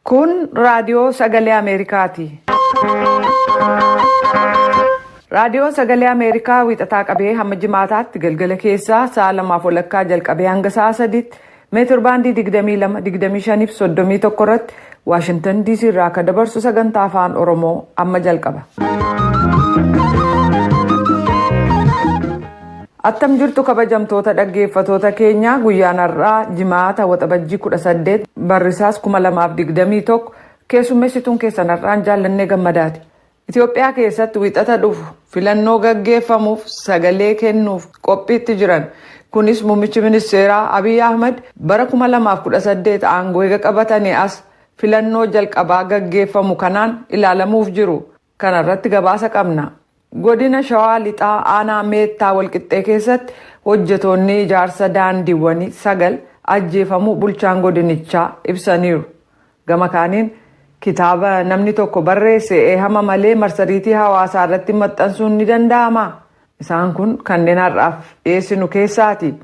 Kun raadiyoo sagalee Ameerikaati. Raadiyoon sagalee Ameerikaa wiixataa qabee hamma jimaataatti galgala keessaa sa'a lamaaf walakkaa jalqabee hanga sa'a sadiitti meetir baandii 22, 25 fi 31 irratti Waashintan DC irraa akka dabarsu sagantaa afaan Oromoo amma jalqaba. Attam jirtu kabajamtoota dhaggeeffatoota keenyaa guyyaan har'aa jimaata waxabajjii 18 barrisaas 2021 keessummeessituun keessan har'aan jaallannee gammadaati. Itoophiyaa keessatti wixata dhufu filannoo gaggeeffamuuf sagalee kennuuf qophiitti jiran. Kunis muummichi ministeeraa Abiy Ahmad bara 2018 aangoo eega qabatanii as filannoo jalqabaa gaggeeffamu kanaan ilaalamuuf jiru. Kana irratti gabaasa qabna. Godina Shawaa Lixaa Aanaa Meettaa Walqixxee keessatti hojjetoonni ijaarsa daandiiwwanii sagal ajjeefamuu bulchaan godinichaa ibsaniiru. Gama kaaniin kitaaba namni tokko barreesse eehama malee marsariitii hawaasaa irratti maxxansuun ni danda'amaa? Isaan kun kanneen har'aaf dhiyeessinu keessaati.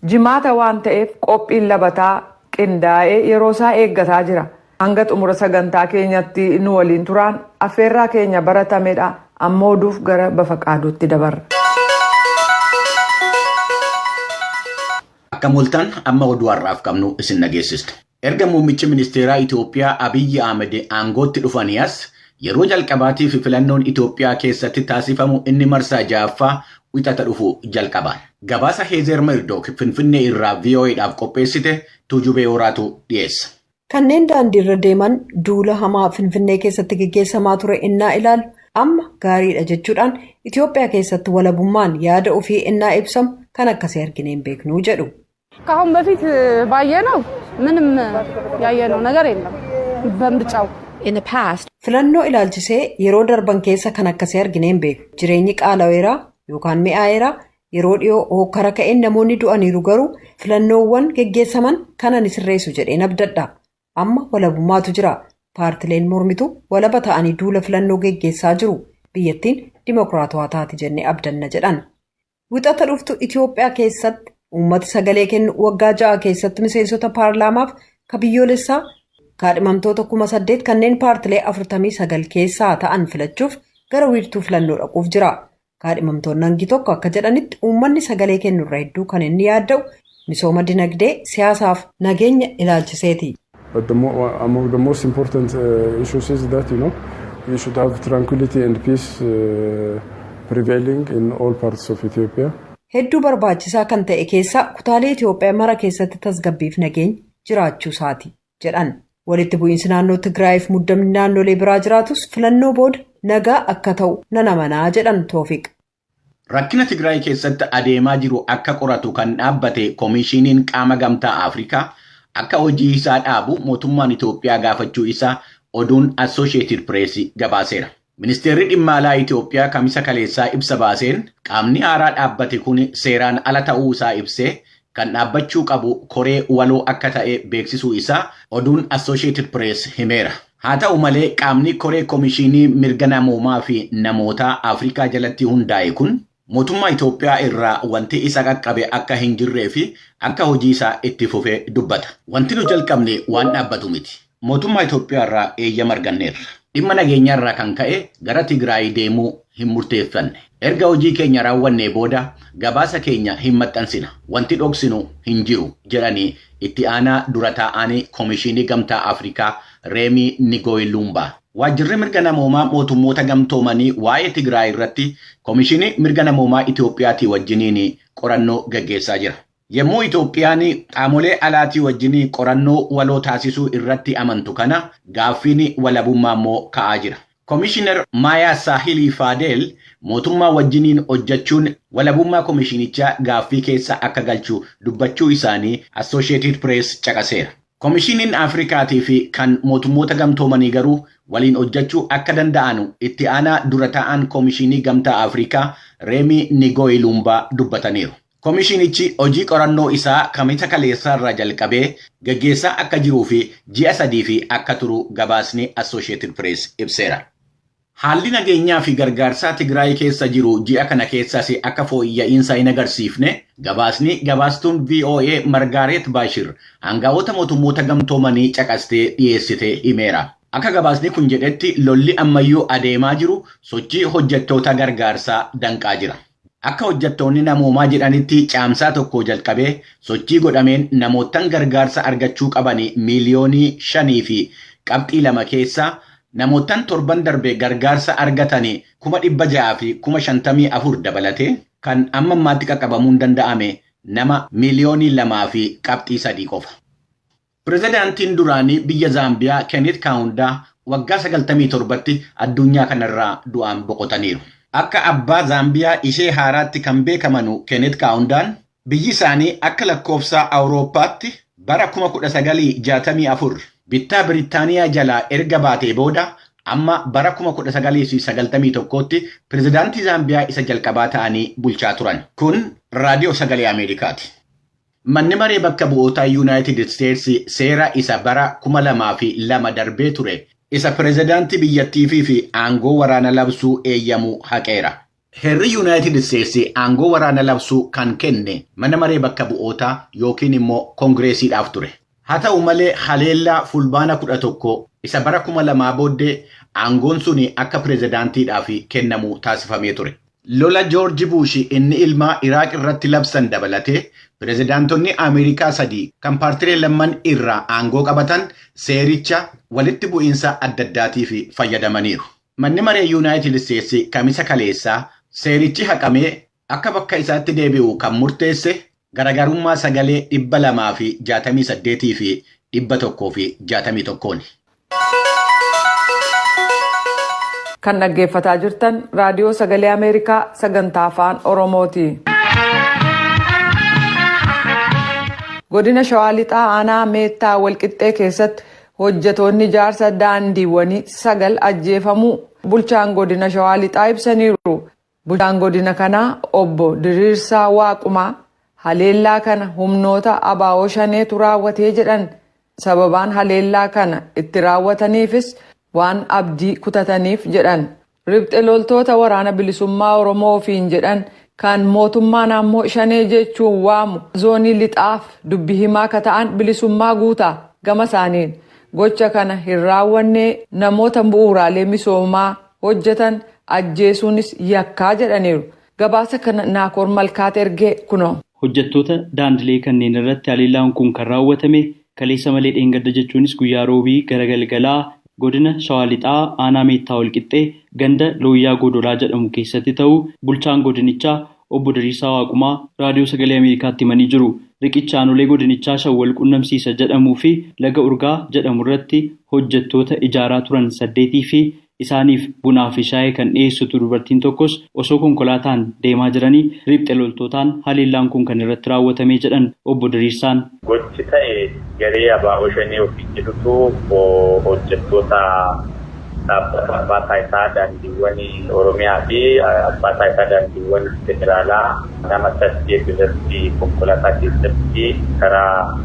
Jimaata waan ta'eef qophiin labataa qindaa'ee yeroo isaa eeggataa jira. Hanga xumura sagantaa keenyatti nu waliin turaan affeerraa keenya baratamedha. Amma oduuf gara Bafaqaaduutti dabarra. Akkam ooltan amma oduu har'aaf qabnu isin dhageessista. Erga muummichi ministeeraa Itoophiyaa Abiyyi Ahmed aangootti dhufanii as yeroo jalqabaatiif filannoon Itoophiyaa keessatti taasifamu inni marsaa ja'affaa wixata dhufu jalqaba. Gabaasa Heezer Merdook Finfinnee irraa VOAdhaaf qopheessite Tuujubee Horaatu dhiyeessa. Kanneen daandiirra deeman duula hamaa Finfinnee keessatti geggeessamaa ture innaa ilaalu amma gaariidha jechuudhaan Itoophiyaa keessatti walabummaan yaada ofii innaa ibsamu kan akkasii arginee hin beeknu jedhu. ከአሁን በፊት ባየነው ምንም ያየነው ነገር የለም። በምርጫው In the past, Filannoo ilaalchisee yeroo darban keessa kan akkasii arginee hin beeku. Jireenyi qaalaweeraa yookaan mi'aayeraa yeroo dhiyoo hokkara ka'een namoonni du'aniiru garuu filannoowwan geggeessaman kana ni sirreessu jedheen abdadha. Amma walabummaatu jira. Paartileen mormitu walaba ta'anii duula filannoo geggeessaa jiru. Biyyattiin dimokiraatawaa taati jennee abdanna jedhan. Wixata dhuftu Itoophiyaa keessatti uummati sagalee kennu waggaa ja'a keessatti miseensota paarlaamaaf ka biyyoolessaa kaadhimamtoota 8,000 kanneen paartilee 49 keessaa ta'an filachuuf gara wiirtuu filannoo dhaquuf jira. Kaadhimamtoonni hangi tokko akka jedhanitti uummanni sagalee kennurra hedduu kan inni yaadda'u misooma dinagdee siyaasaaf nageenya ilaalchiseeti. But among the most important issues is that we should have tranquility and peace prevailing in all parts of Ethiopia. Hedduu barbaachisaa kan ta'e keessaa kutaalee Itoophiyaa mara keessatti tasgabbiif nageenya jiraachuu isaati jedhan. Walitti bu'iinsi naannoo Tigraayiif muddamni naannolee biraa jiraatus filannoo booda nagaa akka ta'u nan amanaa jedhan Toofiq. Rakkina Tigraay keessatti adeemaa jiru akka qoratu kan dhaabbate Komishiiniin Qaama Gamtaa Afrikaa akka hojii isaa dhaabu mootummaan Itoophiyaa gaafachuu isaa oduun Associated Press gabaaseera. Ministeerri dhimma alaa Itoophiyaa kamisa kaleessaa ibsa baaseen qaamni haaraa dhaabbate kun seeraan ala ta'uu isaa ibsee kan dhaabbachuu qabu koree waloo akka ta'e beeksisuu isaa oduun Associated Press himeera. Haa ta'u malee qaamni koree komishinii mirga namoomaa fi namootaa Afrikaa jalatti hundaa'e kun mootummaa Itoophiyaa irraa wanti isa qaqqabe akka hin jirree fi akka hojii isaa itti fufee dubbata. Wanti nu jalqabne waan dhaabbatu miti. Mootummaa Itoophiyaa irraa eeyyama arganneerra. Dhimma nageenyaa irraa kan ka'e gara Tigraay deemuu hin murteeffanne. Erga hojii keenya raawwannee booda gabaasa keenya hin maxxansina. Wanti dhoksinu hin jiru jedhanii itti aanaa dura taa'anii Komishinii Gamtaa Afrikaa Reemii Nigooyilumbaa. Waajjirri mirga namoomaa mootummoota gamtoomanii waa'ee Tigraay irratti Komishinii mirga namoomaa Itoophiyaatii wajjiniin qorannoo gaggeessaa jira. Yommuu Itoophiyaan qaamolee alaatii wajjin qorannoo waloo taasisuu irratti amantu kana gaaffiin walabummaa immoo ka'aa jira. Komishinar Maayaa Saahilii Faadeel mootummaa wajjiniin hojjechuun walabummaa komishinichaa gaaffii keessa akka galchu dubbachuu isaanii Associated Press caqaseera. Komishiniin Afrikaatii fi kan mootummoota gamtoomanii garuu waliin hojjechuu akka danda'anu itti aanaa dura ta'an Komishinii Gamtaa Afrikaa Reemii Nigooyilumbaa dubbataniiru. Komishinichi hojii qorannoo isaa kamisa kaleessaa irraa jalqabee gaggeessaa akka jiruu fi ji'a sadii fi akka turu gabaasni Associated Press ibseera. Haalli nageenyaa fi gargaarsaa Tigraay keessa jiru ji'a kana keessas akka fooyya'insa hin agarsiifne gabaasni gabaastuun VOA Margaaret Baashir aangawoota mootummoota gamtoomanii caqastee dhiyeessite himeera. Akka gabaasni kun jedhetti lolli ammayyuu adeemaa jiru sochii hojjettoota gargaarsaa danqaa jira. Akka hojjettoonni namoomaa jedhanitti caamsaa tokko jalqabee sochii godhameen namoottan gargaarsa argachuu qaban miiliyoonii 5.2 keessaa namoottan torban darbe gargaarsa argatan 654,000 dabalatee kan amma ammaatti qaqqabamuun danda'ame nama miiliyoonii 2.3 qofa. Pireezidaantiin duraanii biyya Zaambiyaa Kenneth Kaawundaa waggaa 97tti addunyaa kanarraa du'aan boqotaniiru. Akka abbaa Zaambiyaa ishee haaraatti kan beekamanu Kenneth Kaawundaan biyyi isaanii akka lakkoofsa Awurooppaatti bara 1964 bittaa Birittaaniyaa jalaa erga baatee booda amma bara 1991tti pireezidaantii Zaambiyaa isa jalqabaa ta'anii bulchaa turan. Kun Raadiyoo Sagalee Ameerikaati. Manni maree bakka bu'ootaa Yuunaayitid Isteetsi seera isa bara 2002 darbee ture isa pireezidaantii biyyattii fi aangoo waraana labsuu eeyyamu haqeera. Heerri Yuunaayitid Isteetsi aangoo waraana labsuu kan kenne mana maree bakka bu'ootaa yookiin immoo koongireesiidhaaf ture. Haa ta'u malee, haleellaa Fulbaana 11 isa bara 2000 booddee aangoon sun akka pireezidaantiidhaaf kennamu taasifamee ture. Lola Joorji Buush inni ilmaa Iraaq irratti labsan dabalatee pireezidaantonni Ameerikaa sadii kan paartilee lamman irraa aangoo qabatan seericha walitti bu'iinsa adda addaatiif fayyadamaniiru. Manni maree Yuunaayitid Isteetsi Kamisa kaleessaa seerichi haqamee akka bakka isaatti deebi'u kan murteesse garaagarummaa sagalee 268 fi 161ni. Kan dhaggeeffataa jirtan Raadiyoo Sagalee Ameerikaa sagantaa Afaan Oromooti. Godina Shawaa Lixaa aanaa Meettaa Walqixxee keessatti hojjetoonni ijaarsa daandiiwwanii sagal ajjeefamuu bulchaan godina Shawaa Lixaa ibsaniiru. Bulchaan godina kanaa Obbo Diriirsaa Waaqumaa haleellaa kana humnoota ABO Shaneetu raawwatee jedhan. Sababaan haleellaa kana itti raawwataniifis waan abdii kutataniif jedhan. Riphxe loltoota Waraana Bilisummaa Oromoo ofiin jedhan kan mootummaan ammoo Shanee jechuun waamu zoonii lixaaf dubbi himaa akka ta'an Bilisummaa Guutaa gama isaaniin gocha kana hin raawwannee, namoota bu'uuraalee misoomaa hojjetan ajjeesuunis yakkaa jedhaniiru. Gabaasa kana Naakoor Malkaat ergee kunoo. Hojjettoota daandilee kanneen irratti haleellaan kun kan raawwatame kaleessa malee dheengadda, jechuunis guyyaa Roobii gara galgalaa, godina Shawaa Lixaa aanaa Meettaa Walqixxee ganda Looyyaa Godolaa jedhamu keessatti ta'uu bulchaan godinichaa Obbo Diriirsaa Waaqumaa Raadiyoo Sagalee Ameerikaatti himanii jiru. Riqicha aanolee godinichaa shan wal qunnamsiisa jedhamuu fi laga Urgaa jedhamu irratti hojjettoota ijaaraa turan saddeetii fi isaaniif bunaa fi shaayii kan dhiyeessitu dubartiin tokkos osoo konkolaataan deemaa jiranii riphxe loltootaan haleellaan kun kan irratti raawwatamee jedhan Obbo Diriirsaan. Gochi ta'e garee ABO Shanee ofiin jedhutu hojjettoota dhaabbata abbaa taayitaa daandiiwwan Oromiyaa fi abbaa taayitaa daandiiwwan federaalaa nama saddeet irratti konkolaataa keessatti karaa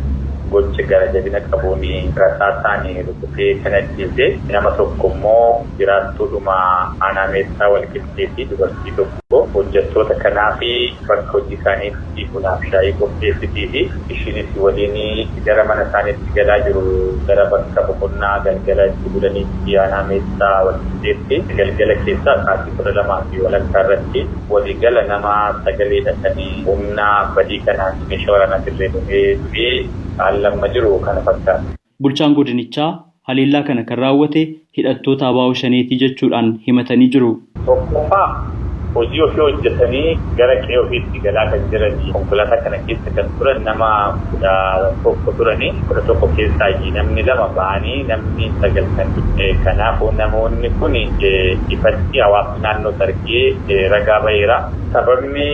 gocha gara jabina qabuun rasaasaan rukutee kan ajjeese, nama tokko immoo jiraattuudhuma aanaa Meettaa Walqixxee fi dubartii tokko hojjettoota kanaa fi bakka hojii isaaniitti bunaaf shaayii qopheessitii fi ishiinis waliin gara mana isaaniitti galaa jiru, gara bakka boqonnaa galgala itti bulaniitti aanaa Meettaa Walqixxeetti galgala keessaa sa'aatii 12:30 irratti waliigala nama sagaleedha kan humna badii kanaan meeshaa waraanaa dirree du'ee haalli amma jiru kana fakkaata. Bulchaan godinichaa haleellaa kana kan raawwate hidhattoota ABO Shaneetii jechuudhaan himatanii jiru. Tokkoffaa, hojii ofii hojjetanii gara qe'ee ofiitti galaa kan jiran konkolaataa kana keessa kan turan nama 11 turanii, 11 keessaa namni lama ba'anii namni sagal kan. Kanaafuu namoonni kun ifatti hawaasni naannoo argee ragaa baheera. Sababni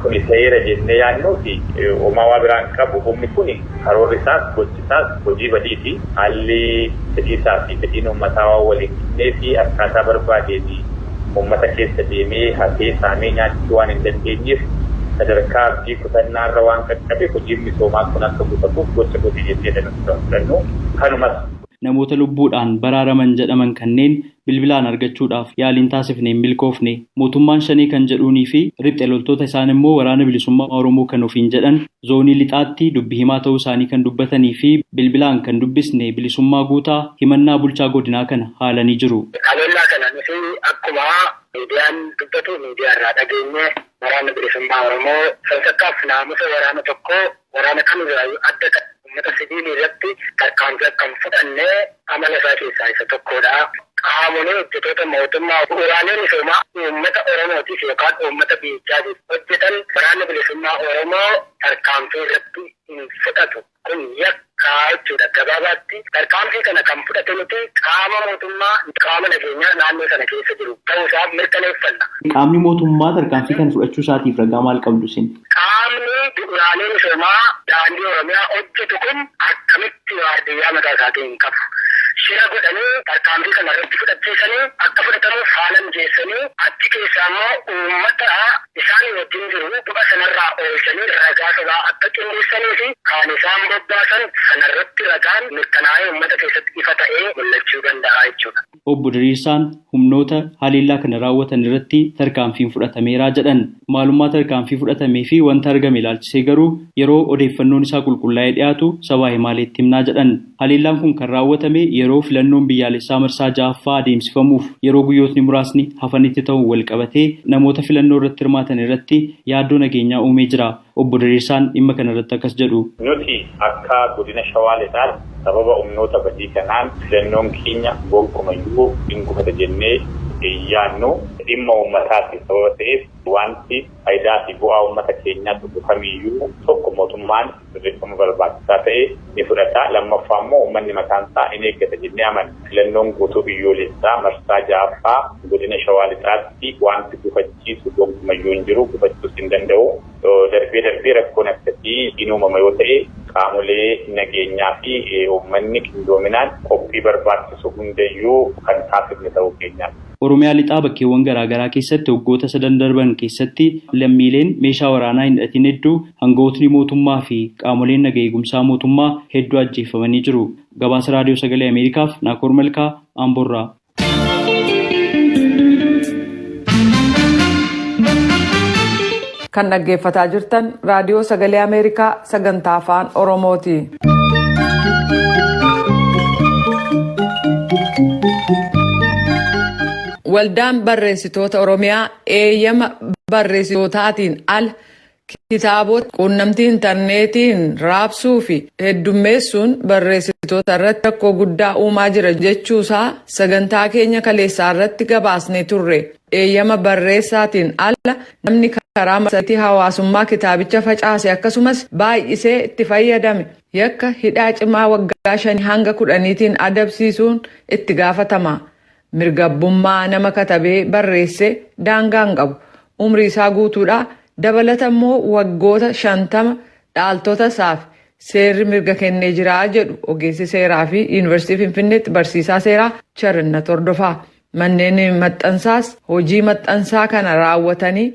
kun ta'eera jennee yaadnuufi homaa waa biraan qabu, humni kun karoorri isaas gochi isaas hojii badiiti. Haalli fedhii isaa fi fedhiin uummataa waan waliin qixxee fi akkaataa barbaadeen uummata keessa deemee hatee saamee nyaachuu waan hin dandeenyeef, sadarkaa abdii kutannaarra waan qaqqabe hojiin misoomaa kun akka gufatuuf gocha godhe jennee nuti kan fudhannu kanumas. Namoota lubbuudhaan baraaraman jedhaman kanneen Bilbilaan argachuudhaaf yaaliin taasifne hin milkoofne. Mootummaan shanee kan jedhuunii fi riphxe loltoota isaan immoo waraana bilisummaa Oromoo kan ofiin jedhan zoonii lixaatti dubbi himaa ta'uu isaanii kan dubbatanii fi bilbilaan kan dubbisne bilisummaa guutaa himannaa bulchaa godinaa kana haalanii jiru. Haleellaa kana nuti akkuma miidiyaan dubbatu miidiyaa irraa dhageenye waraana bilisummaa Oromoo sansakkaaf naamusa waraana tokkoo waraana kamirraayyuu adda ta'e uummata siviilii irratti tarkaanfii akka hin fudhanne amala isaa keessaa isa tokkodha. Qaamolee hojjettoota mootummaa bu'uuraalee misoomaa uummata Oromootiif yookaan uummata biyyichaatiif hojjetan waraanni bilisummaa Oromoo tarkaanfii irratti hin fudhatu. Kun yakkaa jechuudha. Gabaabaatti tarkaanfii kana kan fudhate nuti qaama mootummaa qaama nageenyaa naannoo sana keessa jiru ta'uusaa mirkaneeffanna. Qaamni mootummaa tarkaanfii kana fudhachuu isaatiif ragaa maal qabdu isin? Qaamni bu'uuraalee misoomaa daandii Oromiyaa hojjetu kun akkamitti waardiyyaa mataa isaatiin hin qabu? Shira godhanii tarkaanfii kana irratti fudhachiisanii akka fudhatamuuf haala mijeessanii achi keessaa immoo uummata isaan wajjin jiru dhuba sanarraa oolchanii ragaa sobaa akka qindeessanii fi kan isaan bobbaasan sanarratti ragaan mirkanaa'ee uummata keessatti ifa ta'ee mul'achuu danda'a jechuudha. Obbo Diriirsaan humnoota haleellaa kana raawwatan irratti tarkaanfiin fudhatameera jedhan. Maalummaa tarkaanfii fudhatamee fi wanta argame ilaalchisee garuu yeroo odeeffannoon isaa qulqullaa'ee dhiyaatu sabaa himaaleetti himnaa jedhan. Haleellaan kun kan raawwatame yeroo filannoon biyyaalessaa marsaa ja'affaa adeemsifamuuf yeroo guyyootni muraasni hafanitti ta'uun wal qabatee namoota filannoo irratti hirmaatan irratti yaaddoo nageenyaa uumee jira. Obbo Diriirsaan dhimma kana irratti akkas jedhu. Nuti akka godina Shawaa Lixaatti sababa humnoota badii kanaan filannoon keenya gonkumayyuu hin gufata jennee yaannu dhimma uummataati sababa ta'eef wanti faayidaa fi bu'aa uummata keenyaa tokko kamiyyuu tokko mootummaan sirreeffama barbaachisaa ta'e ni fudhata. Lammaffaa immoo uummanni mataan isaa in eeggata jennee amanna. Filannoon guutuu biyyoolessaa marsaa ja'affaa godina Shawaa Lixaatti wanti gufachiisu gonkumayyuu hin jiru, gufachuus hin danda'u. Darbee darbee rakkoon akkasii hin uumama yoo ta'e qaamolee nageenyaa fi uummanni qindoominaan qophii barbaachisu hundayyuu kan taasifne ta'uu keenyaati. Oromiyaa lixaa bakkeewwan garaagaraa keessatti waggoota sadan darban keessatti lammiileen meeshaa waraanaa hin hidhatin hedduu hangafootni mootummaa fi qaamoleen naga eegumsaa mootummaa hedduu ajjeefamanii jiru. Gabaasa Raadiyoo Sagalee Ameerikaaf Naakoor Malkaa Amboorraa. Kan dhaggeeffataa jirtan Raadiyoo Sagalee Ameerikaa sagantaa Afaan Oromooti. Waldaan barreessitoota Oromiyaa eeyyama barreessitootaatiin ala kitaabota quunnamtii intarneetiin raabsuu fi heddummeessuun barreessitoota irratti rakkoo guddaa uumaa jira jechuusaa sagantaa keenya kaleessaa irratti gabaasnee turre. Eeyyama barreessaatiin ala namni karaa marsariitii hawaasummaa kitaabicha facaase akkasumas baay'isee itti fayyadame yakka hidhaa cimaa waggaa 5 hanga 10tiin adabsiisuun itti gaafatama. Mirga abbummaa nama katabee barreesse daangaa hin qabu. Umrii isaa guutuudha. Dabalata immoo waggoota 50 dhaaltota isaaf seerri mirga kennee jira jedhu ogeessi seeraa fi Yuunivarsiitii Finfinneetti barsiisaa seeraa Charinnat Hordofaa. Manneen maxxansaas hojii maxxansaa kana raawwatanii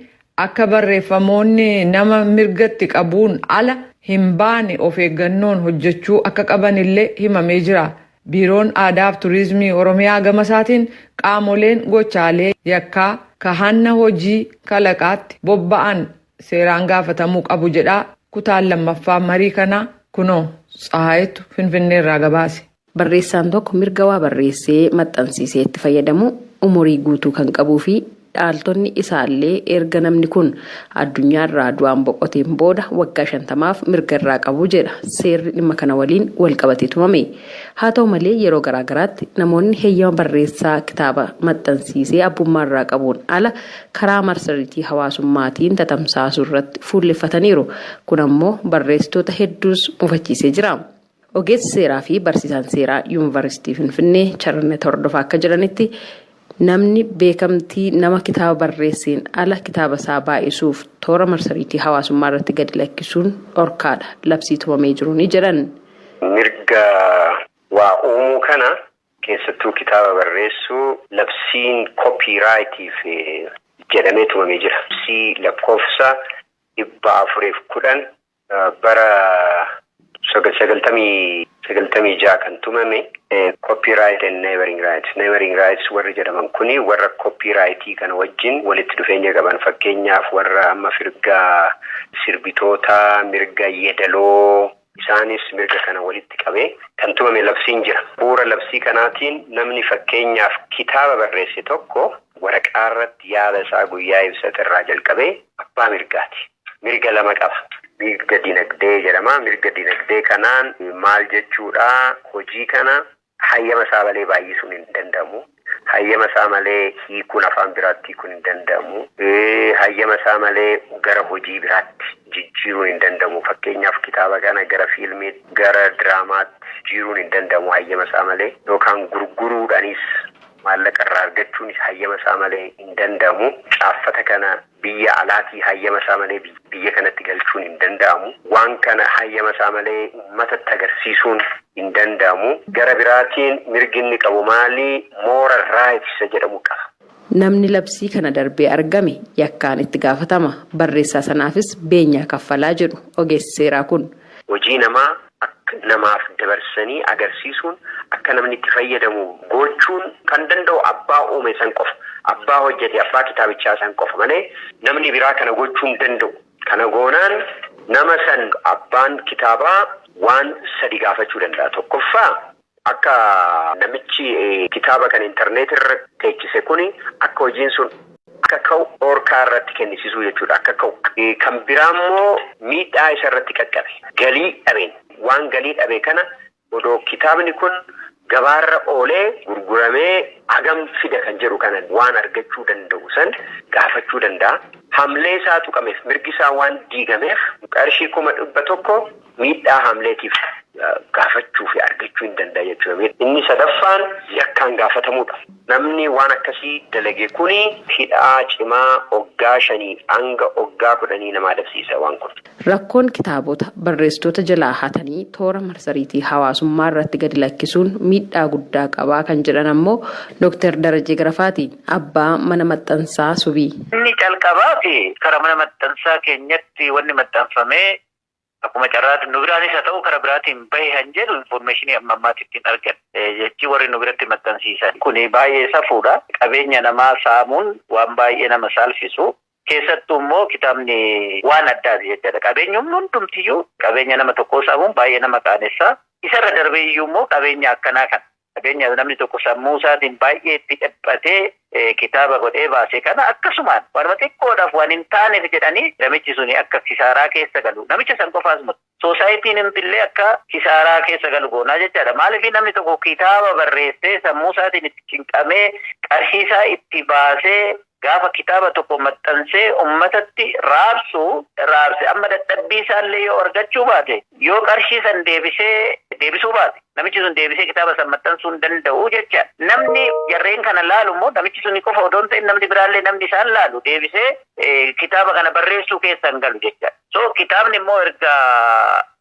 akka barreeffamoonni nama mirgatti qabuun ala hin baane of eeggannoon hojjechuu akka qaban illee himamee jira. Biiroon Aadaa fi Turizimii Oromiyaa gama isaatiin qaamoleen gochaalee yakkaa kahanna hojii kalaqaatti bobba'an seeraan gaafatamuu qabu jedha. Kutaan lammaffaa marii kanaa kunoo Tsahaayitu Finfinneerraa gabaase. Barreessaan tokko mirga waa barreessee maxxansiisee itti fayyadamu umurii guutuu kan qabuu fi dhaaltonni isaallee erga namni kun addunyaarraa du'aan boqoteen booda waggaa 50f mirga irraa qabu jedha seerri dhimma kana waliin wal qabatee tumame. Haa ta'u malee yeroo garaagaraatti namoonni heeyyama barreessaa kitaaba maxxansiisee abbummaa irraa qabuun ala karaa marsariitii hawaasummaatiin tatamsaasuu irratti fuulleffataniiru. Kun ammoo barreessitoota hedduus mufachiisee jira. Ogeessi seeraa fi barsiisaan seeraa Yuunivarsiitii Finfinnee Charnet Hordofaa akka jedhanitti namni beekamtii nama kitaaba barreesseen ala kitaaba isaa baay'isuuf toora marsariitii hawaasummaa irratti gadi lakkisuun dhorkaadha labsii tumamee jiru ni jedhan. Mirga waa uumuu kana keessattuu kitaaba barreessuu labsiin koopiraayitiif jedhamee tumamee jira. Labsii lakkoofsa 410 bara 96 kan tumame copyright and neighboring rights. Neighboring rights warri jedhaman kuni warra copyrightii kana wajjin walitti dhufeenya qaban, fakkeenyaaf warra amma mirga sirbitoota, mirga yeedaloo, isaanis mirga kana walitti qabee kan tumame labsiin jira. Bu'uura labsii kanaatiin namni fakkeenyaaf kitaaba barreesse tokko waraqaa irratti yaada isaa guyyaa ibsate irraa jalqabee abbaa mirgaati. Mirga lama qaba. Mirga dinagdee jedhama. Mirga dinagdee kanaan maal jechuudha? Hojii kana hayyama isaa malee baay'isuun hin danda'amu. Hayyama isaa malee hiikuun, afaan biraatti hiikuun hin danda'amu. Hayyama isaa malee gara hojii biraatti jijjiiruun hin danda'amu. Fakkeenyaaf kitaaba kana gara fiilmii, gara diraamaatti jijjiiruun hin danda'amu hayyama isaa malee. Yookaan gurguruudhaanis maallaqa irraa argachuunis hayyama isaa malee hin danda'amu. Caaffata kana biyya alaatii hayyama isaa malee biyya kanatti galchuun hin danda'amu. Waan kana hayyama isaa malee uummatatti agarsiisuun hin danda'amu. Gara biraatiin mirgi inni qabu maali? Moral rights isa jedhamu qaba. Namni labsii kana darbee argame yakkaan itti gaafatama. Barreessaa sanaafis beenyaa kaffalaa jedhu ogeessi seeraa kun. Hojii namaa akka namaaf dabarsanii agarsiisuun, akka namni itti fayyadamu gochuun kan danda'u abbaa uume san qofa. Abbaa hojjete, abbaa kitaabichaa san qofa malee namni biraa kana gochuu hin danda'u. Kana goonaan nama san abbaan kitaabaa waan sadi gaafachuu danda'a. Tokkoffaa, akka namichi kitaaba kan intarneet irra teechise kuni akka hojiin sun akka ka'u dhorkaa irratti kennisiisuu jechuudha, akka ka'u. Kan biraa immoo miidhaa isa irratti qaqqabe. Galii dhabeen, waan galii dhabe kana odoo kitaabni kun gabaarra oolee gurguramee hagam fida kan jedhu kana waan argachuu danda'u san gaafachuu danda'a. Hamlee isaa tuqameef, mirgi isaa waan diigameef, qarshii 100,000 miidhaa hamleetiif gaafachuu fi argachuu hin danda'a jechuudha. Inni sadaffaan yakkaan gaafatamuudha. Namni waan akkasii dalage kuni hidhaa cimaa waggaa 5 hanga waggaa 10 nama adabsiisa waan kun. Rakkoon kitaabota barreessitoota jalaa hatanii toora marsariitii hawaasummaa irratti gadi lakkisuun miidhaa guddaa qabaa kan jedhan ammoo Dr. Darajee Garafaati, abbaa mana maxxansaa Subii. Inni calqabaa fi karaa mana maxxansaa keenyatti wanni maxxanfamee akkuma carraatti nu biraanis haa ta'u karaa biraatiin bahe kan jedhu information amma ammaatti ittiin argan. Jechi warri nu biratti maxxansiisan. Kuni baay'ee safuudha. Qabeenya namaa saamuun waan baay'ee nama saalfisu. Keessattuu immoo kitaabni waan addaati jechaadha. Qabeenyumni hundumtiyyuu qabeenya nama tokkoo saamuun baay'ee nama qaanessa. Isarra darbee iyyuu immoo qabeenya akkanaa kana. Qabeenya namni tokko sammuu isaatiin baay'ee itti dhiphatee kitaaba godhee baase kana akkasumaan waanuma xiqqoodhaaf, waan hin taaneef jedhanii namichi suni akka kisaaraa keessa galu. Namicha san qofaas miti. Soosaayitiin illee akka kisaaraa keessa galu goonaa jechaadha. Maaliif? Namni tokko kitaaba barreessee, sammuu isaatiin itti cinqamee, qarshii isaa itti baasee, gaafa kitaaba tokko maxxansee ummatatti raabsu raabse, amma dadhabbii isaallee yoo argachuu baate, yoo qarshii san deebisee deebisuu baate, namichi sun deebisee kitaaba san maxxansuu hin danda'u jecha. Namni jarreen kana laalu immoo namichi suni qofa odoo hin ta'in namni biraallee, namni isaan laalu deebisee kitaaba kana barreessuu keessa hin galu jecha. So kitaabni immoo erga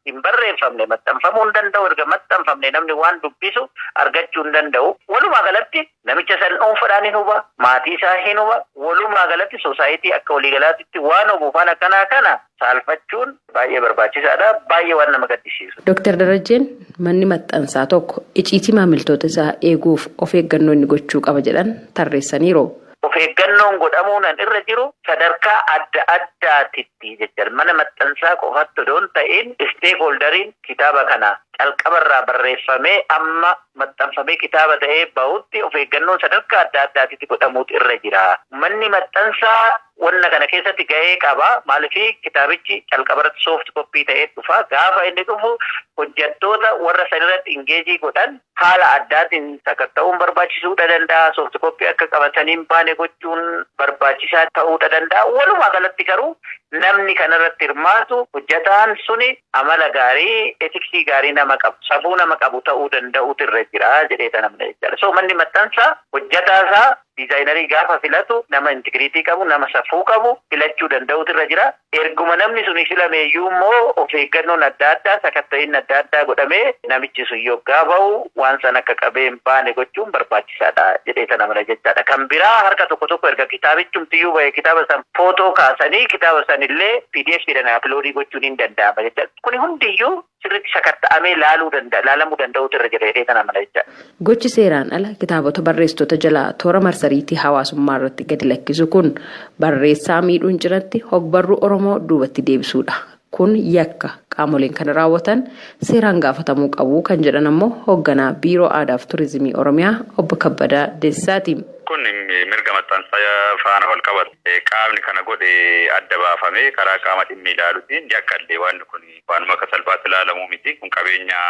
hin barreeffamne maxxanfamuu hin danda'u, erga maxxanfamne namni waan dubbisu argachuu hin danda'u. Walumaa galatti namicha san dhuunfaadhaan hin huba, maatii isaa hin huba, walumaa galatti soosaayitii akka waliigalaatti waan hubuuf waan akkanaa kana saalfachuun baay'ee barbaachisaadha, baay'ee waan nama gaddisiisu. Dooktar Darajjeen manni maxxansaa tokko iciitii maamiltoota isaa eeguuf of eeggannoo inni gochuu qaba jedhan tarreessaniiru. Of eeggannoon godhamuun irra jiru sadarkaa adda addaatitti jechuudha. Mana maxxansaa qofatti odoo hin ta'in stakeholderiin kitaaba kana calqabarraa barreeffamee amma maxxanfamee kitaaba ta'ee bahutti of eeggannoon sadarkaa adda addaatitti godhamuutu irra jira. Manni maxxansaa wanna kana keessatti gahee qaba. Maaliif? Kitaabichi calqabarratti soft copy ta'ee dhufa. Gaafa inni dhufu hojjettoota warra sanirratti engage godhan haala addaatiin sakatta'uun barbaachisuudha danda'a. Soft copy akka qabatanii hin baane gochuun barbaachisaa ta'uudha danda'a. Walumaa galatti garuu namni kanarratti hirmaatu, hojjetaan suni amala gaarii, ethics gaarii nama qabu, safuu nama qabu ta'uu danda'utu irra jira jedhee namni jechaadha. So manni maxxansaa hojjetaasaa Designerii gaafa filatu nama integrity qabu, nama safuu qabu filachuu danda'utu irra jira. Erguma namni sun filame iyyuu immoo of eeggannoon adda addaa, sakatta'iin adda addaa godhamee namichi sun yoggaa bahu waan san akka qabee hin baane gochuun barbaachisaadha jedhee sana mala jechaadha. Kan biraa, harka tokko tokko erga kitaabichumtiyyuu bahe kitaaba san footoo kaasanii kitaaba san illee PDF dhaan uploadii gochuun hin danda'ama jechaadha. Kuni hundiyyuu sirriitti sakatta'amee laaluu danda'a, laalamuu danda'utu irra jira jedhee sana mala jechaadha. Gochi seeraan ala kitaabota barreessitoota jalaa toora marsariitii hawaasummaa irratti gadi lakkisu kun barreessaa miidhuun cinatti hogbarruu Oromoo duubatti deebisuudha. Kun yakka, qaamoleen kana raawwatan seeraan gaafatamuu qabu kan jedhan ammoo hoogganaa Biiroo Aadaa fi Turizimii Oromiyaa Obbo Kabbadaa Deessisaati. Kun mirga maxxansaa faana wal qabatu. Qaamni kana godhe adda baafamee karaa qaama dhimmi ilaaluutiin yakkallee, waan kun waanuma akka salphaatti ilaalamuu miti. Kun qabeenya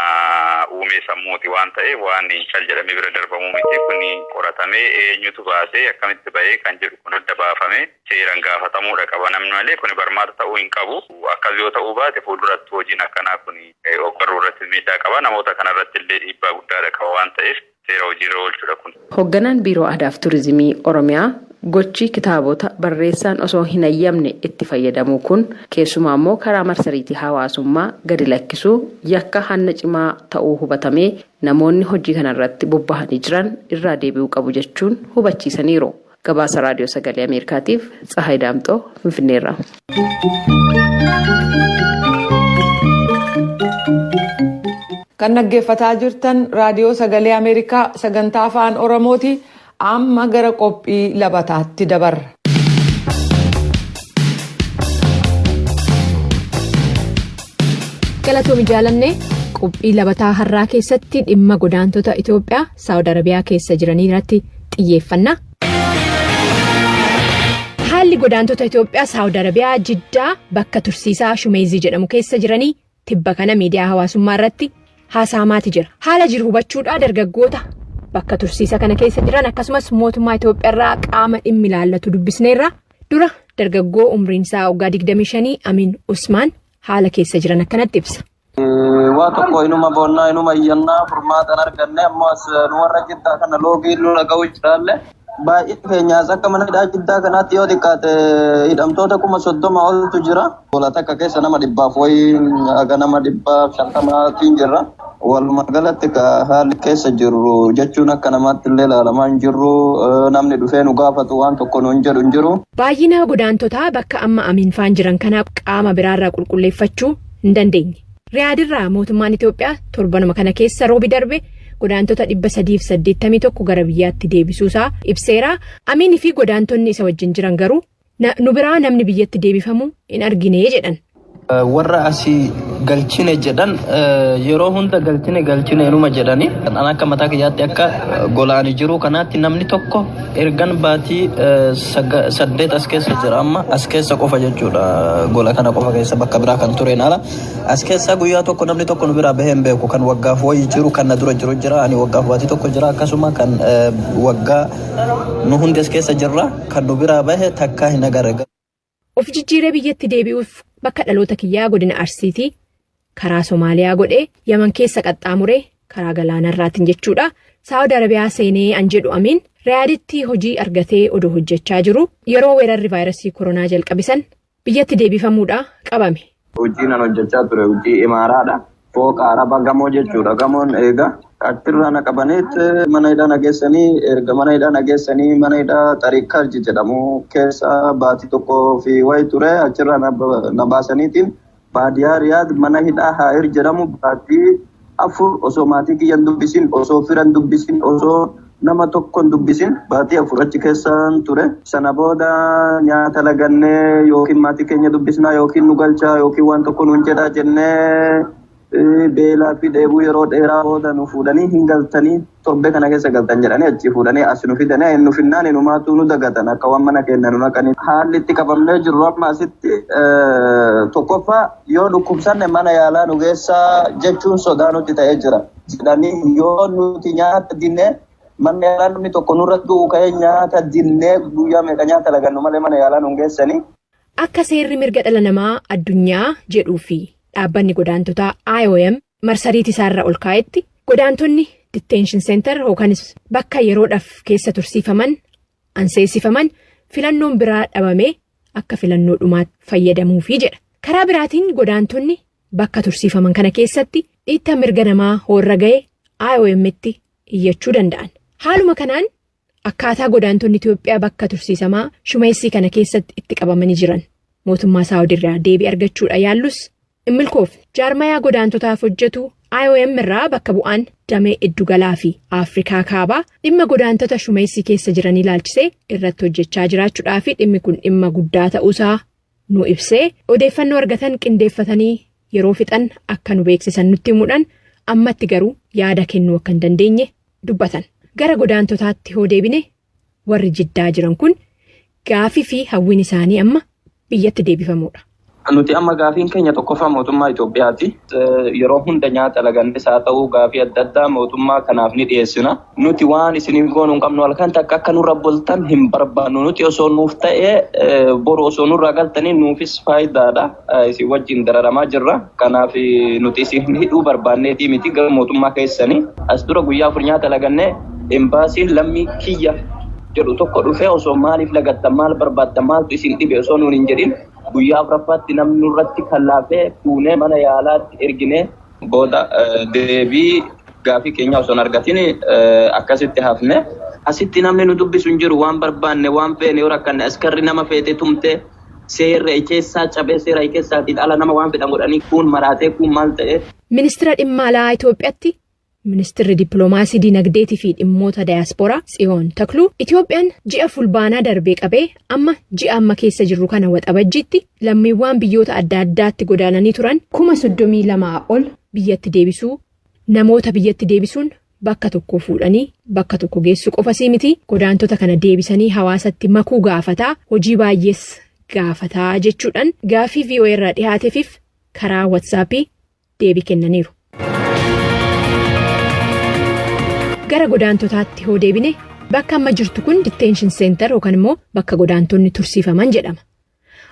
uumee sammuuti waan ta'eef waan cal jedhamee bira darbamuu miti. Kun qoratamee eenyutu baasee, akkamitti bahee kan jedhu kun adda baafamee seeraan gaafatamuudha qaba namni malee kun barmaata ta'uu hin qabu. Akkas yoo ta'uu baate fuulduratti hojiin akkanaa kun ogbarruu irratti miidhaa qaba. Namoota kanarratti illee dhiibbaa guddaadha qaba waan ta'eef seera hojiirra oolchuudha kun. Hoogganaan Biiroo Aadaa fi Turizimii Oromiyaa gochi kitaabota barreessaan osoo hin hayyamne itti fayyadamuu kun, keessumaa immoo karaa marsariitii hawaasummaa gadi lakkisuu, yakka hanna cimaa ta'uu hubatamee namoonni hojii kanarratti bobbahanii jiran irraa deebi'uu qabu jechuun hubachiisaniiru. Gabaasa Raadiyoo Sagalee Ameerikaatiif Tsahaay Daamxoo, Finfinneerra. Kan dhaggeeffataa jirtan Raadiyoo Sagalee Ameerikaa sagantaa Afaan Oromooti. Amma gara qophii labataatti dabarra. Galatoomi Jaalannee. Qophii labataa har'aa keessatti dhimma godaantota Itoophiyaa Saawud Arabiyaa keessa jiranii irratti xiyyeeffanna. Haalli godaantota Itoophiyaa Saawud Arabiyaa Jiddaa bakka tursiisaa Shumeezii jedhamu keessa jiranii tibba kana miidiyaa hawaasummaa irratti haasa'amaati jira. Haala jiru hubachuudhaa dargaggoota bakka tursiisa kana keessa jiran akkasumas mootummaa Itoophiyaa irraa qaama dhimmi ilaallatu dubbisneerra. Dura dargaggoo umriin isaa waggaa 25 Amin Usmaan haala keessa jiran akkanatti ibsa. Waa tokko inuma boonnaa, inuma iyyannaa, furmaatan arganne. Ammoo as nu warra Jiddaa kana loogii nurra ga'u jiraalle. Baay'ee keenyaas akka mana hidhaa Jiddaa kanaatti yoo xiqqaate hidhamtoota 30,000 oltu jira. Gola takka keessa nama dhibbaaf wayii haga nama 150n jirra. Walumaa galatti ka haalli keessa jirru jechuun akka namaatti illee ilaalamaa hin jirru. Namni dhufee nu gaafatu, waan tokko nuun jedhu hin jiru. Baay'ina godaantotaa bakka amma Amiin faan jiran kana qaama biraarraa qulqulleeffachuu hin dandeenye. Riyaadirraa mootummaan Itoophiyaa torbanuma kana keessa roobi darbe godaantota 381 gara biyyaatti deebisuusaa ibseera. Amiinii fi godaantonni isa wajjin jiran garuu nu biraa namni biyyatti deebifamu hin argine jedhan. Warra asii galchine jedhan yeroo hunda galchine galchine inuma jedhani. An akka mataa kiyyaatti, akka golaani jiru kanaatti, namni tokko ergan baatii 8 as keessa jira amma, as keessa qofa jechuudha, gola kana qofa keessa, bakka biraa kan tureen ala. As keessa guyyaa tokko namni tokko nu biraa bahee hin beeku. Kan waggaaf wayi jiru, kan na dura jiru jira, ani waggaaf baatii tokko jira, akkasuma kan waggaa nu hundi as keessa jirra, kan nu biraa bahe takkaa hin agarre. Of jijjiiree biyyatti deebi'uuf bakka dhaloota kiyyaa godina Arsiitii karaa Somaaliyaa godhee, Yaman keessa qaxxaamuree, karaa galaanarraatiin jechuudha. Saawud Arabiyaa seenee an jedhu Amiin, Riyaaditti hojii argatee odoo hojjechaa jiru yeroo weerarri vaayirasii koronaa jalqabisan biyyatti deebifamuudha qabame. Hojii nan hojjechaa ture hojii imaaraadha. Fooqa Araba gamoo jechuudha. Gamoon eega achirraa na qabaniit mana hidhaa na geessanii, erga mana hidhaa na geessanii mana hidhaa Xariiq Karji jedhamu keessa baatii tokkoo fi wayi ture. Achirraa na baasaniitiin baadiyaa Riyaad mana hidhaa Haa'ir jedhamu baatii 4 osoo maatii kiyya hin dubbisin, osoo fira hin dubbisin, osoo nama tokko hin dubbisin baatii 4 achi keessan ture. Sana booda nyaata lagannee yookiin maatii keenya dubbisnaa yookiin nu galchaa yookiin waan tokko nuun jedhaa jennee beelaa fi dheebuu yeroo dheeraa booda nu fuudhanii, hin galtanii, torbee kana keessa galtan jedhanii achii fuudhanii as nu fidanii, nu finnaan inumaatu nu dagatan, akka waan mana keenya nu naqanii. Haalli itti qabamnee jirru amma asitti, tokkoffaa yoo dhukkubsanne mana yaalaa nu geessaa jechuun sodaa nutti ta'ee jira. Jedhanii yoo nuti nyaata dinnee manni yaalaa namni tokko nurra du'u ka'ee nyaata dinnee guyyaa meeqa nyaata lagannu malee mana yaalaa nu geessanii. Akka seerri mirga dhala namaa addunyaa jedhuu fi dhaabbanni godaantotaa IOM marsariitii isaarra ol kaa'etti, godaantonni detention center yookaanis bakka yeroodhaaf keessa tursiifaman Anseessifaman filannoon biraa dhabamee akka filannoo dhumaatti fayyadamuufi jedha. Karaa biraatiin godaantonni bakka tursiifaman kana keessatti dhiittaa mirga namaa hoorra ga'e IOM'tti iyyachuu danda'an. Haaluma kanaan akkaataa godaantonni Itoophiyaa bakka tursiisamaa Shumeessii kana keessatti itti qabamanii jiran mootummaa Saawudirraa deebii argachuudha yaallus hin milkoofne. Jaarmayaa godaantotaaf hojjetu IOM irraa bakka bu'aan damee Iddugalaa fi Afrikaa Kaabaa dhimma godaantota Shumeessii keessa jiran ilaalchisee irratti hojjechaa jiraachuudhaa fi dhimmi kun dhimma guddaa ta'uusaa nu ibsee, odeeffannoo argatan qindeeffatanii yeroo fixan akka nu beeksisan nutti himuudhaan ammatti garuu yaada kennuu akka hin dandeenye dubbatan. Gara godaantotaatti hoo deebine, warri Jiddaa jiran kun gaafii fi hawwiin isaanii amma biyyatti deebifamuudha. Nuti amma gaafiin keenya tokkoffaa mootummaa Itoophiyaati. Yeroo hunda nyaata lagannes haa ta'u, gaafii adda addaa mootummaa kanaaf ni dhiyeessina. Nuti waan isiniif goonu hin qabnu, halkan takka akka nurra bultan hin barbaannu. Nuti osoo nuuf ta'ee boru osoo nurraa galtanii nuufis faayidaadha. Isin wajjin dararamaa jirra. Kanaaf nuti isin hidhuu barbaanneetii miti gara mootummaa keessanii. As dura guyyaa 4 nyaata lagannee embaasiin lammii kiyya jedhu tokko dhufee osoo maaliif lagattan, maal barbaaddan, maaltu isin dhibe osoo nuun hin jedhin, guyyaa afuraffaatti namni nurratti kallaafee fuunee mana yaalaatti erginee booda deebii gaafii keenya osoo hin argatin akkasitti hafne. Asitti namni nu dubbisu hin jiru. Waan barbaanne, waan feene yoo rakkanne, askarri nama feete tumte, seerri keessaa cabee, seera keessaatiin ala nama waan fedhan godhanii, kuun maraatee, kuun maal ta'e. Ministira dhimma alaa Itoophiyaatti Ministirri Dippiloomaasii, Dinagdeetii fi Dhimmoota Dayaaspooraa Tsiyoon Takluu Itoophiyaan ji'a Fulbaanaa darbee qabee amma ji'a amma keessa jirru kana Waxabajjiitti lammiiwwan biyyoota adda addaatti godaananii turan 32,000 ol biyyatti deebisuu. Namoota biyyatti deebisuun bakka tokko fuudhanii bakka tokko geessuu qofasii miti, godaantota kana deebisanii hawaasatti makuu gaafataa, hojii baay'ees gaafataa jechuudhaan gaafii VOA irraa dhiyaateefif karaa WhatsAppii deebii kennaniiru. Gara godaantotaatti hoo deebine, bakka amma jirtu kun detention center yookaan immoo bakka godaantonni tursiifaman jedhama.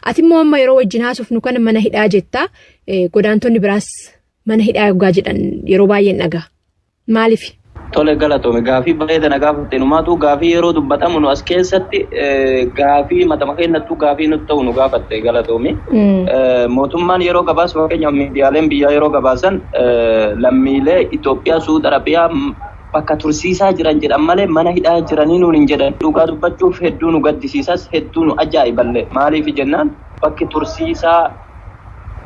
Ati immoo amma yeroo wajjin haasofnu kana mana hidhaa jettaa, godaantonni biraas mana hidhaa yoggaa jedhan yeroo baay'een dhagaa. Maaliif? Tole, galatoome. Gaafii bareeda na gaafatte. Numaatu gaafii yeroo dubbatamu nu as keessatti gaafii matama keenyattuu gaafii nutti ta'u nu gaafatte, galatoomi. Mootummaan yeroo gabaasu, fakkeenyaaf miidiyaaleen biyyaa yeroo gabaasan, lammiilee Itoophiyaa Suud Arabiyaa bakka tursiisaa jiran jedhan malee mana hidhaa jiranii nuun hin jedhan. Dhugaa dubbachuuf hedduu nu gaddisiisas, hedduu nu ajaa'iballee. Maaliif jennaan, bakki tursiisaa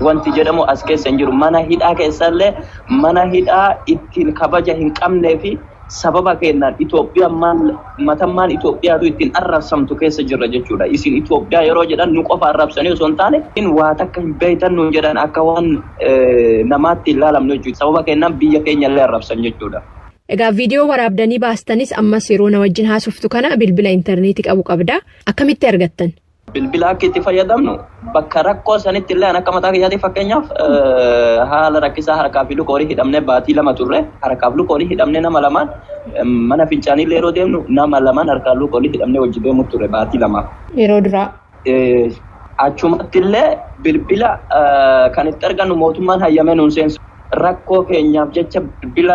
wanti jedhamu as keessa hin jiru. Mana hidhaa keessallee mana hidhaa ittiin kabaja hin qabnee fi sababa keenyaan Itoophiyaan maal matammaan Itoophiyaatu ittiin arrabsamtu keessa jirra jechuudha. Isin Itoophiyaa yeroo jedhan nu qofa arrabsanii osoo hin taane, waa takka hin beektan nuun jedhan, akka waan namaatti hin laalamnu jechuudha. Sababa keenyaan biyya keenya illee arrabsan jechuudha. Egaa viidiyoo waraabdanii baastanis ammas yeroo na wajjin haasoftu kana bilbila intarneetii qabu qabda. Akkamitti argattan? Bilbila akka itti fayyadamnu bakka rakkoo sanitti illee akka mataa kiyyaatti, fakkeenyaaf haala rakkisaa harkaa fi luka horii hidhamnee baatii 2 turre. Harkaa fi luka horii hidhamnee nama lamaan mana fincaanii illee yeroo deemnu nama lamaan harkaa luka horii hidhamnee wajji deemu turre baatii 2. Yeroo duraa. Achumatti illee bilbila kan itti argannu mootummaan hayyamee nuun seensu. Rakkoo keenyaaf jecha bilbila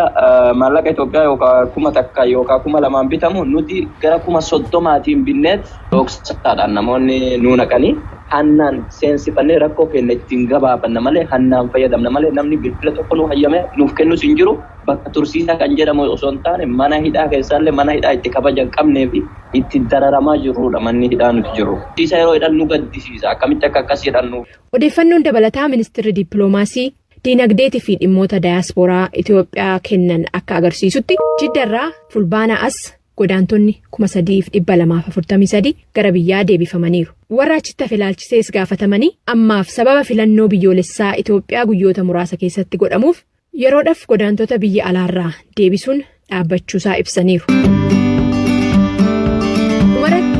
maallaqa Itoophiyaa yookaan 1000 yookaan 2000n bitamu nuti gara 30,000n binneet dhoksaadhaan namoonni nuu naqanii hannaan seensifannee rakkoo keenya ittiin gabaafanna malee, hannaan fayyadamna malee, namni bilbila tokko nu hayyame nuuf kennus hin jiru. Bakka tursiisaa kan jedhamu osoo hin taane, mana hidhaa keessaallee mana hidhaa itti kabaja hin qabnee fi itti dararamaa jirrudha manni hidhaa nuti jiru. Isa yeroo hidhan nu gaddisiisa, akkamitti akka akkas jedhan. Odeeffannoon dabalataa Ministeerri Dippiloomaasii, Diinagdeetii fi Dhimmoota Dayaaspooraa Itoophiyaa kennan akka agarsiisutti, Jiddarraa Fulbaana as godaantonni 3,243 gara biyyaa deebifamaniiru. Warra achitti hafe ilaalchisees gaafatamanii ammaaf sababa filannoo biyyoolessaa Itoophiyaa guyyoota muraasa keessatti godhamuuf yeroodhaaf godaantota biyya alaarraa deebisuun dhaabbachuusaa ibsaniiru. Dhumarratti,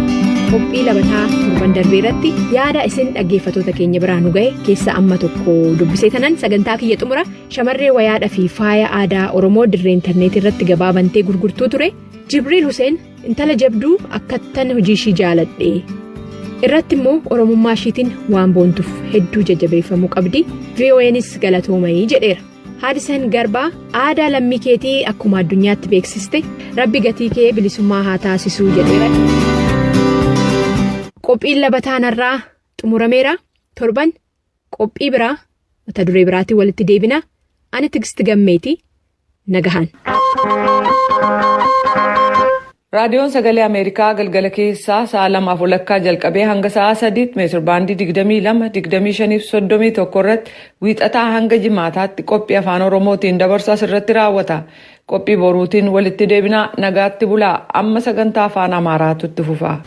qophii labataa torban darbee irratti yaada isin dhaggeeffatoota keenya biraa nu ga'e keessa amma tokko dubbisee tanan sagantaa kiyya xumura. Shamarree wayaadhaa fi faaya aadaa Oromoo dirree intarneetii irratti gabaa bantee gurgurtuu ture Jibriil Huseen, intala jabduu akkattan hojii ishii jaaladhe, irratti immoo Oromummaa ishiitiin waan boontuuf hedduu jajjabeeffamuu qabdi, VOAnis galatoomayii jedheera. Haadisan Garbaa, aadaa lammii keetii akkuma addunyaatti beeksiste, Rabbi gatii kee bilisummaa haa taasisuu jedheera. Qophiin labataanarraa xumurameera. Torban qophii biraa mata duree biraatiin walitti deebina. Ani Tigisti Gammeeti, nagahan. Raadiyoon Sagalee Ameerikaa galgala keessaa sa'a 2:30 jalqabee hanga sa'a 3tti meetir baandii 22, 25 fi 31 irratti wiixataa hanga jimaataatti qophii afaan Oromootiin dabarsu asirratti raawwata. Qophii boruutiin walitti deebinaa, nagaatti bulaa. Amma sagantaa afaan Amaaraatu itti fufa.